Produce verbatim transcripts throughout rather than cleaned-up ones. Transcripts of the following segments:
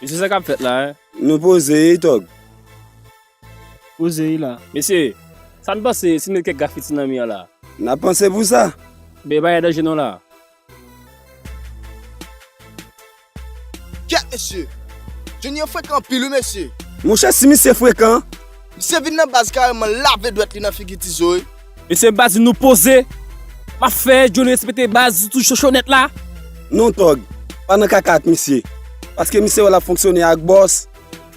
Mesye, sa k ap fèt la, en? Nou poze, wi, Tòg. Poze, wi, la. Mesye, sa n panse si n met kèk grafiti nan mi an la? N ap panse pou sa. Ben, pa gen danje non la. Kèt, mesye! Johnny an frekan anpil, wi, mesye! Monchè, si misye frekan! Misye vin nan baz kareman lave dwèt li nan figi Tizo, wi. Mesye, baz, nou poze. M ap fè Johnny respekte baz, sitou Chochonèt la. Non, Tòg, pa nan kaka ak misye. Paske misye wè l ap fonksyone ak bòs.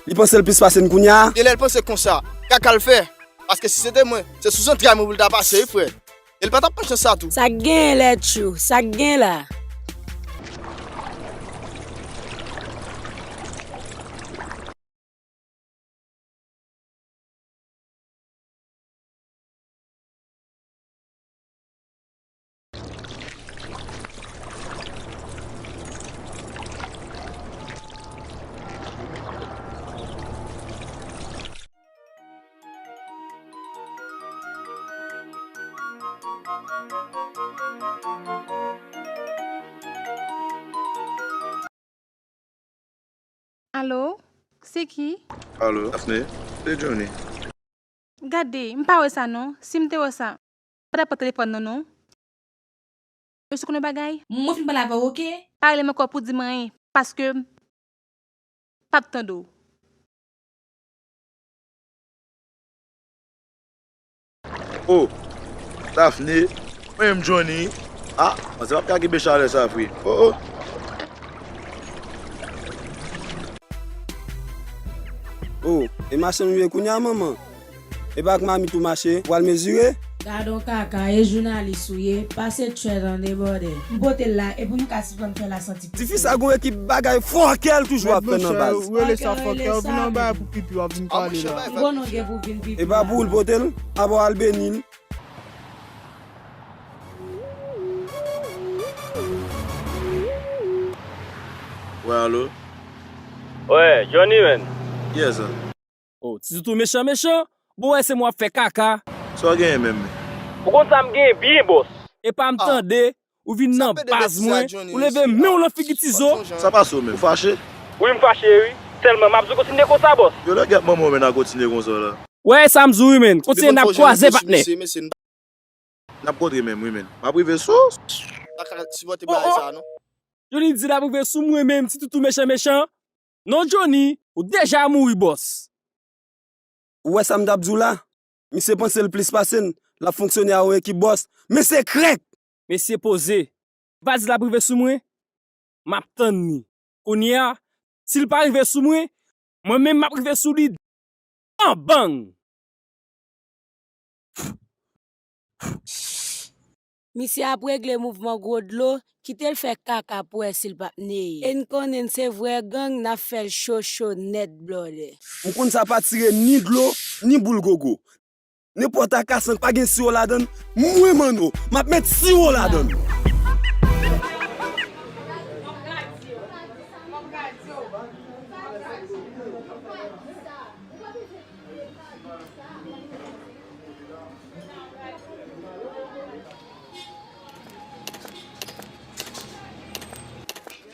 Li panse l plis pase n kounye a. Genlè l panse konsa. Kaka l fè. Paske si se te mwen, se sou zantray mwen pou l ta pase, wi, frè. E l pa t ap pran chans sa tou. Sa k genyen, Lètchou? Sa k gen la? Alo, se ki? Alo, Daphné, se Johnny. Gade, m pa wè sa non. Si m te wè sa, m pa t ap pran telefòn nan non. Mesye, konnen bagay? Mwen fin pale avè w, oke? Pa rele m ankò pou di m anyen, paske m p ap tande w. Oh, Daphné, mwen menm Johnny. Ah, manzè p ap ka kenbe chalè sa vre. Oh, oh. Oh, e mache nou ye kounye a, manman? E pa ak mamit ou mache, ou al mezire? Gadon kaka, e jounalis ou ye, pase tchwèt an debòde. M pote l la, e pou nou ka sispann fè la santi. Tifi sa gon ekip bagay fòkè l toujou ap fè nan baz. Ou rele sa fòkè, ou vin anba pou pipi, w ap vin pale la. Bon, nou gen pou vin pipi. E pa pou ou l pote l, apa w al beni l. Wè, alo? Wè, Johnny, menn. Kiyès sa? Oh, ti toutou mechan, mechan. Bon, wè, se mwen w ap fè kaka. Sa w genyen menm? Ou konn sa m genyen byen, bòs. E pa m tande, ou vin nan baz mwen, ou leve men w nan figi Tizo. Sa pase w menm? Ou fache? Wi, m fache, wi. Sèlman, m ap di w kontinye konsa, bòs. Yo, lè gèt manman w, menn, a kontinye konsa la. Wè, sa m di w, wi, menn. Kontinye, n ap kwaze, patnè. N ap kontre menm, wi, menn. M ap rive sou. Pa ka sipòte bagay sa, non. Johnny di l ap rive sou mwen menm, ti toutou mechan, mechan. Non, Johnny, ou deja mouri, bòs. Ou wè sa m t ap di w la? Misye panse l plis pase n, l ap fonksyone a yon ekip bòs. Men se krèk! Mesye poze. M pa di l ap rive sou mwen? M ap tann li. Kounye a, si l pa rive sou mwen, mwen menm m ap rive sou li. An bang! Misye ap regle mouvman gwo dlo, kite l fè kaka pou wè si l p ap neye. E n konnen n se vrè gang, n ap fè l cho cho nèt, blòdè. Ou konn sa pa tire ni dlo, ni boul gogo. Nenpòt akasan k pa gen siwo ladann, mwen Manno, m ap met siwo ladann.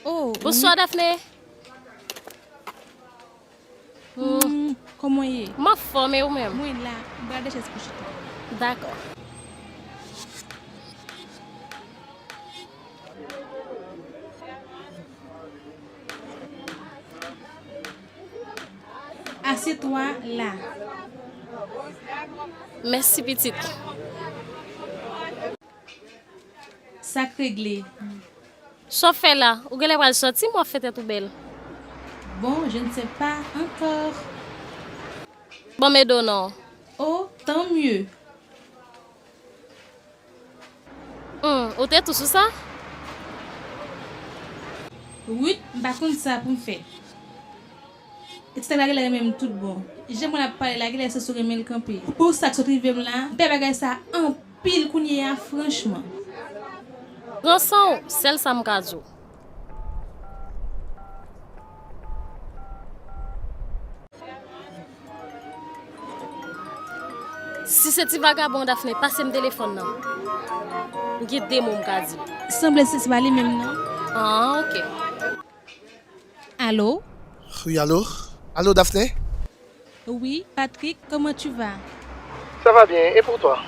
Oh, bonswa, Daphné. Hmm, kòman w ye? M anfòm, e ou menm? Mwen la, m pral de chèz pou chita. Dakò. Asyetwa la. Mèsi, pitit. Sa k regle? Sa w fè la? Ou genlè pral sòti, men w ap fè tèt ou bèl. Bon, je ne sais pas encore. Ban m ede w non. Oh, tant mieux. Hmm, ou te tou sou sa? Ruth, m pa konn sa pou m fè. E ti nèg la genlè renmen m tout bon. Jan mwen ap pale la, genlè se sou renmen l kanpe. Pou sa k sot rive m la, m pè bagay sa anpil kounye a, franchman. Pran san w, sèl sa m ka di w. Si se ti vagabon Daphné, pase m telefòn nan. M gen de mo m ka di l. Sanble se pa li menm non. Ah, ok. Alo? Wi, alo? Alo, Daphné? Oui, Patrick, comment tu vas? Ça va bien, et pour toi?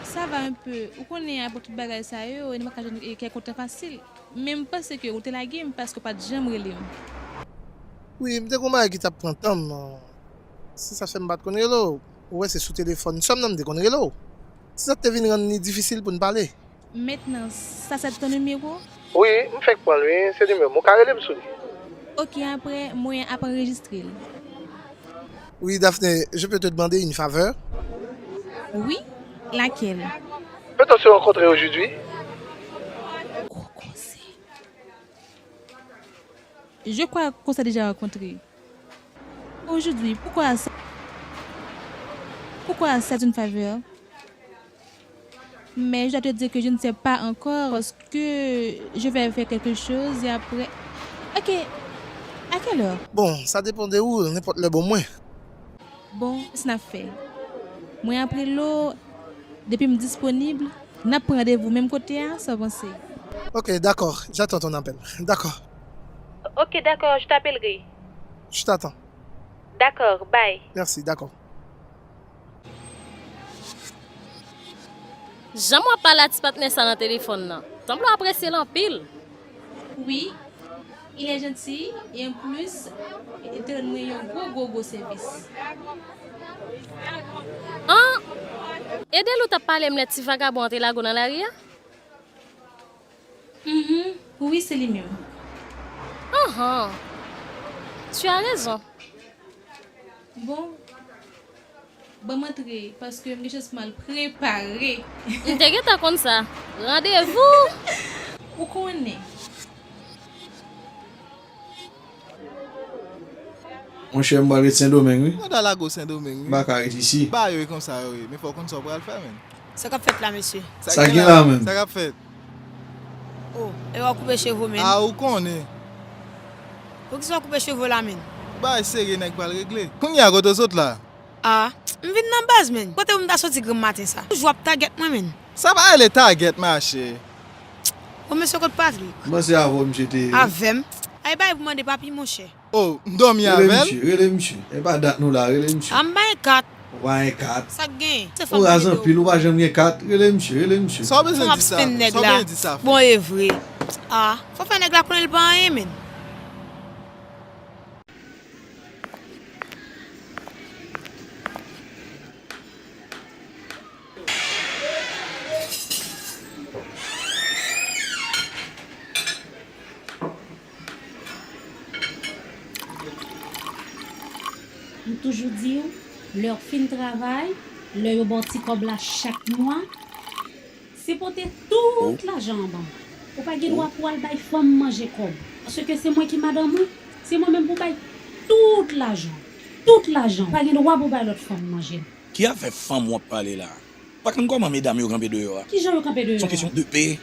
Ça va un peu. Ou konnen, apre tout bagay sa yo, nou pa ka jwenn kè kontan fasil. Men m panse ke ou te lage m paske ou pa t janm rele m. Wi, m te gon bagay ki t ap pran tan m. Se sa fè m pa t konn rele w. Ou wè, se sou telefòn sèlman m te konn rele w. Se sa k te vin rann li difisil pou n pale. Maintenant, ça c'est ton numéro? Wi, m fèk pran l, wi, se nimewo m. Ou ka rele m sou li. Ok, après, mwen ap anrejistre l. Oui, Daphné, je peux te demander une faveur? Oui, laquelle? Peut-on se rencontrer aujourd'hui? Gros conseil. Je crois qu'on s'est déjà rencontré. Aujourd'hui, pourquoi ça? Pourquoi c'est une faveur? Mais je dois te dire que je ne sais pas encore ce que je vais faire quelque chose et après. Ok, à quelle heure? Bon, sa depann de ou, nenpòt lè bon mwen. Bon, sa n ap fè. Mwen ap rele w, depi m disponib, n ap pran randevou menm kote a, sa w panse? Ok, d'accord, j'attends ton appel. D'accord. Ok, d'accord, je t'appellerai. Je t'attends. D'accord, bye. Merci, d'accord. Jan w ap pale a ti patnè sa nan telefòn nan, sanble w apresye l anpil. Oui, il est gentil et en plus, il te rend mwen yon gwo gwo gwo sèvis. An, e de l ou t ap pale m lè ti vagabon an te lage w nan lari a? Mhm, oui, se li menm. Anhan, tu as raison. Bon, ban m antre, paske m gen chans pou m al prepare. M te gentan konn sa. Randevou! Ou konnen. Monchè, m pral ret Sendomeng, wi. Manda lago Sendomeng, M pa ka ret isi. Ba yo e konsa yo ye, men fò w konn sa w pral fè, menn. Sa k ap fèt la, mesye? Sa gen la, menm? Sa k ap fèt? Oh, e w ap koupe cheve w, menn. A, ou konnen. Poukisa w koupe cheve w la, menn? Bagay serye nèg pral regle. Kounye a, kote w sot la? A, m vin nan baz, menn. Kote pou m ta soti granm maten sa? Toujou ap tagèt mwen, menn. Sa pa rele tagèt, machè. Bon, mesye, kot Patrick? M panse avè w misye te ye. Avè m? Ay, bay pou mande papi, monchè. Oh, m dòmi avè l? Rele misye, rele misye. E pa dat nou la, rele misye. A, m pa gen kat. Ou pa gen kat? Sa k genyen? Se Ou raz anpil, ou pa janm gen kat, rele misye, rele misye. Sa w bezwen di sa? Nèg Sa w la. Bezwen di sa fè? Bon, e vre. A, fò fè nèg la konnen l pa anyen, menn. M toujou di w, lè w fin travay, lè yo ba w ti kòb la chak mwa, se pote tout lajan an ban m. Ou pa gen dwa pou w al bay fanm manje kòb. Paske se mwen ki madanm ou, se mwen menm pou bay tout lajan. Tout lajan. Ou pa gen dwa pou w bay lòt fanm manje. Ki afè fanm w ap pale la? Pa konn kòman medam yo kanpe deyò a? Kijan yo kanpe deyò a? Se yon kesyon de P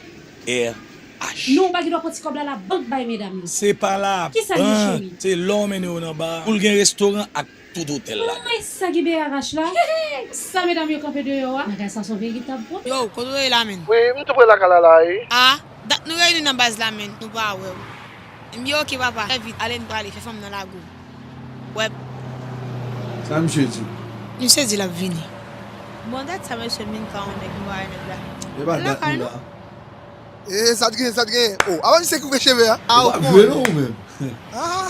R H. Non, ou pa gen dwa pran ti kòb la labank bay medam yo. Se pa labank, se lè w mennen yo nan ba, pou l gen restoran ak tout otèl ladan. Ay, sa ki P R H la? Sa medam yo kanpe deyò a? Bagay sa se yon veritab pwoblèm. Yo, kote w ye la, menn? Wi, m tou pre lakay la la, wi. A, dat nou reyini nan baz la, menn, nou pa wè w. M di oke papa, fè vit, ale n prale, fè fanm nan lago. Wè. Sa misye di? Misye di l ap vini. Bon, dat sa mesye m vin ka yon nèg, m pa wè nèg la. E pa dat nou la. E sa t gen, sa t gen? Oh, avan misye koupe cheve a. A, ou pa vle non ou menm. Ah,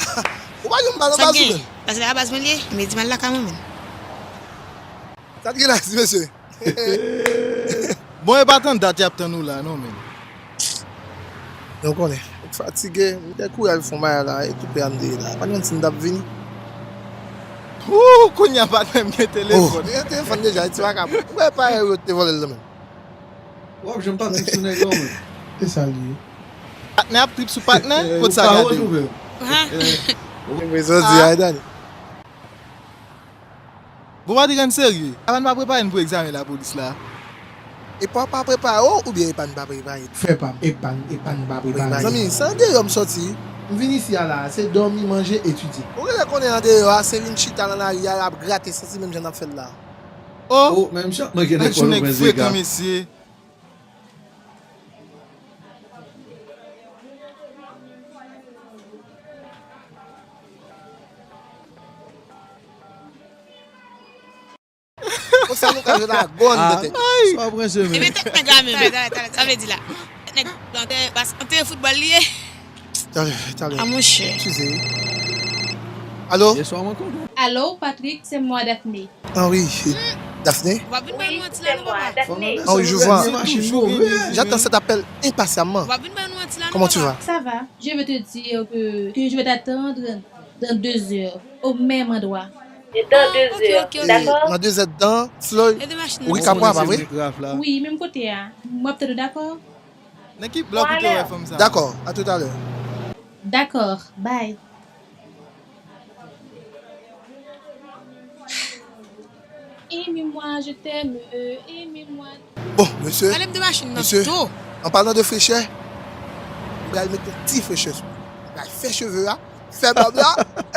ou pa janm pale baz ou menm. Paske a baz mwen li ye, m di m al lakay mwen menm. Sa t gen la, ti mesye? Bon, e pa tann dat y ap tann ou la non, menn. Nou konnen, ou fatige, m te kouri al fè yon bagay la, e tou pè a m te ye la. Pa t konn si m t ap vini. Ooh, kounye a patnè m gen telefòn. Gen telefòn deja, e ti vakabon. Ou wè parèy yo te vòlè l nan men l. W ap janm pa trip sou nèg la, ou menm. E sa l ye. Patnè ap trip sou patnè? Kot sa gade w? Men sa w di a, Dani. Bon, Patrick, ann serye. Epa n pa prepare n pou egzamen lapolis la? Epa w pa prepare w oubyen epa n pa prepare? Frè pa m, epa n, epa n pa prepare. Zanmi, se andeyò m soti. M vin isi a la, se dòmi, manje, etidye. Ou genlè konnen andeyò a, se vin chita nan lari a, ap grate santi menm jan n ap fè l la. Oh! Oh, menm chan, mwen genlè kòl pran zega. Mesye. Sa nou ka jwe la gòn de tèt. Sa w ap ranse menm. Ebyen, tèt nèg la menm. Sa vle di la. Tèt nèg plantè, bas, antre foutbòl li ye. Talè, talè. A monchè. Eskize. Alo? Yè swa mwen kontan. Allô, Patrick, c'est moi, Daphné. Ah oui, Daphné? W ap vin bay nou yon ti lalo, papa. Ah oui, je vois. J'attends cet appel impatiemment. W ap vin bay nou yon ti lalo, papa. Comment tu vas? Ça va. Je veux te dire que, que je vais t'attendre dans deux heures, au même endroit. Dans deux heures, d'accord? Nan de zè dan, Floyd, ou ri kapwa, pa vre? Oui, menm kote a. M ap tann ou, dakò? Nan ki blòk ou te wè fanm sa? Dakò, à tout à l'heure. D'accord, bye. Aimez-moi, je t'aime, aimez-moi. Bon, mesye, mesye, an palan de frechè, m pral met yon ti frechè sou ou. M pral fè cheve a, fè bab la,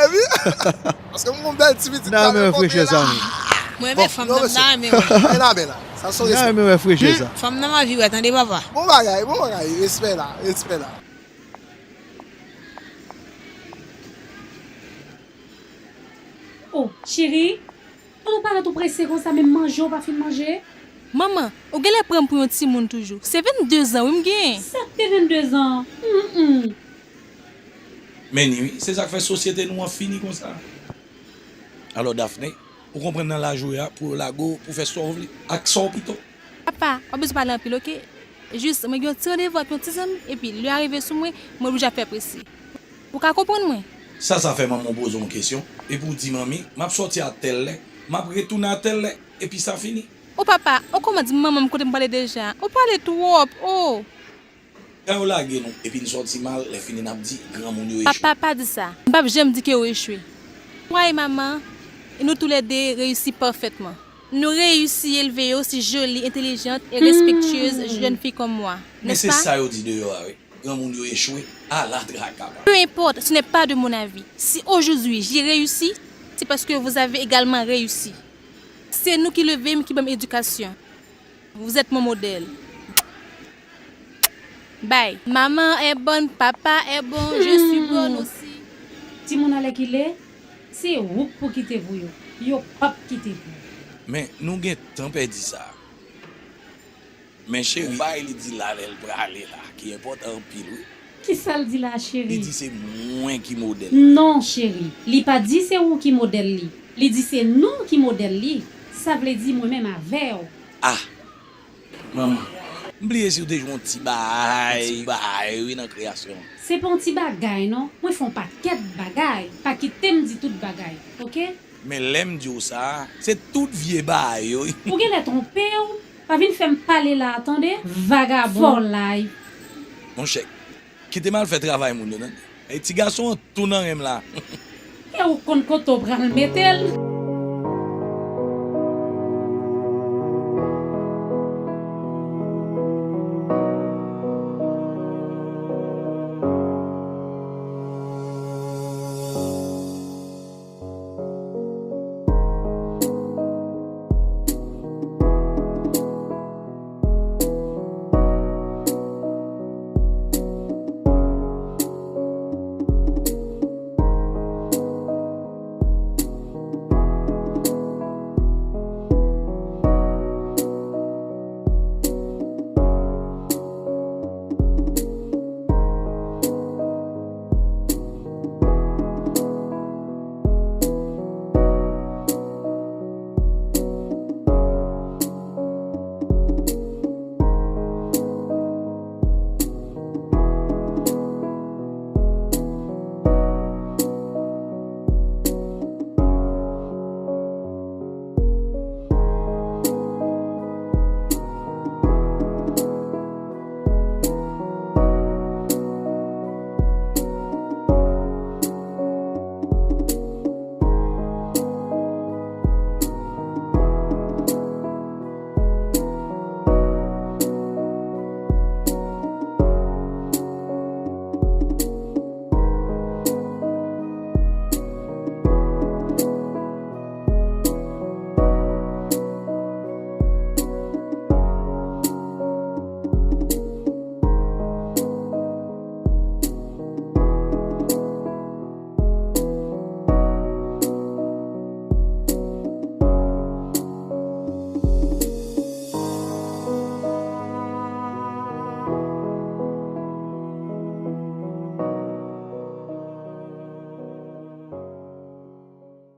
epi, paske m gon bèl ti pitit la nan kote la. Mwen renmen fanm nan, m ta renmen wè. Ay, nan men la. Sa se yon respè. Fanm nan m anvi wè, tande, papa. Bon bagay, bon bagay, respè la, respè la. Oh, cheri, an nou parèt ou prese konsa, menm manje w pa fin manje? Manman, ou genlè pran m pou yon timoun toujou. Se vennde zan wi m genyen. Sa k te vennde zan? Mm, mm. Men ni wi, se sa k fè sosyete nou an fini konsa. Alò, Daphné, ou konprann nan laj ou ye a, pou yo lage w, pou w fè sa w vle, ak sa w pito. Papa, w ap bezwen pale anpil, oke? Jis, mwen gen yon ti randevou ak yon ti zanmi, epi lè a rive sou mwen, mwen oblije ap fè prese. Ou ka konprann mwen? Sa, sa fè manman w poze w yon kesyon, epi w di, manmi, m ap sòti a tèl lè, m ap retounen a tèl lè, epi sa fini. O papa, o kòman di manman m kote m prale deja? Ou pale twòp, o! Kan yo lage nou, epi n sòti mal, lè fini n ap di, granmoun yo echwe. Papa, pa di sa. M p ap janm di ke ou echwe. Mwen e manman, e nou toulède reyisi pafètman. Nous réussi élever aussi jolie, intelligente et respectueuse jeune fille comme moi, n'est-ce pas? Men se sa yo di deyò a, wi. Granmoun yo echwe, ala traka, papa. Peu importe, ce n'est pas de mon avis. Si aujourd'hui j'ai réussi, c'est parce que vous avez également réussi. Se nou ki leve m, ki ban m edikasyon. Vous êtes mon modèle. Bye. Maman est bonne, papa est bon, je suis bonne aussi. Timoun alèkile, se ou k pou kite pou yo. Yo p ap kite pou ou. Men nou gen tan pèdi sa. Men cheri, yon bagay li di la lè l prale la, ki enpòtan anpil, wi. Kisa l di la, cheri? Li di se mwen ki modèl. Non, cheri. Li pa di se ou ki modèl li. Li di se nou ki modèl li. Sa vle di mwen menm avè w. Ah! Manman, m bliye si w te jwe yon ti bagay, ti bagay, wi, nan kreyasyon. Se pa yon ti bagay, non. Mwen fè yon pakèt bagay. Pa kite m di tout bagay, oke? Men lè m di w sa, se tout vye bagay yo, wi. Ou genlè twonpe w. Pa vin fè m pale la a, tande? Vagabon. Fòlay. Monchè, kite m al fè travay moun yo, tande? E ti gason an tou nan ren m la. E ou konn kote w pral mete l?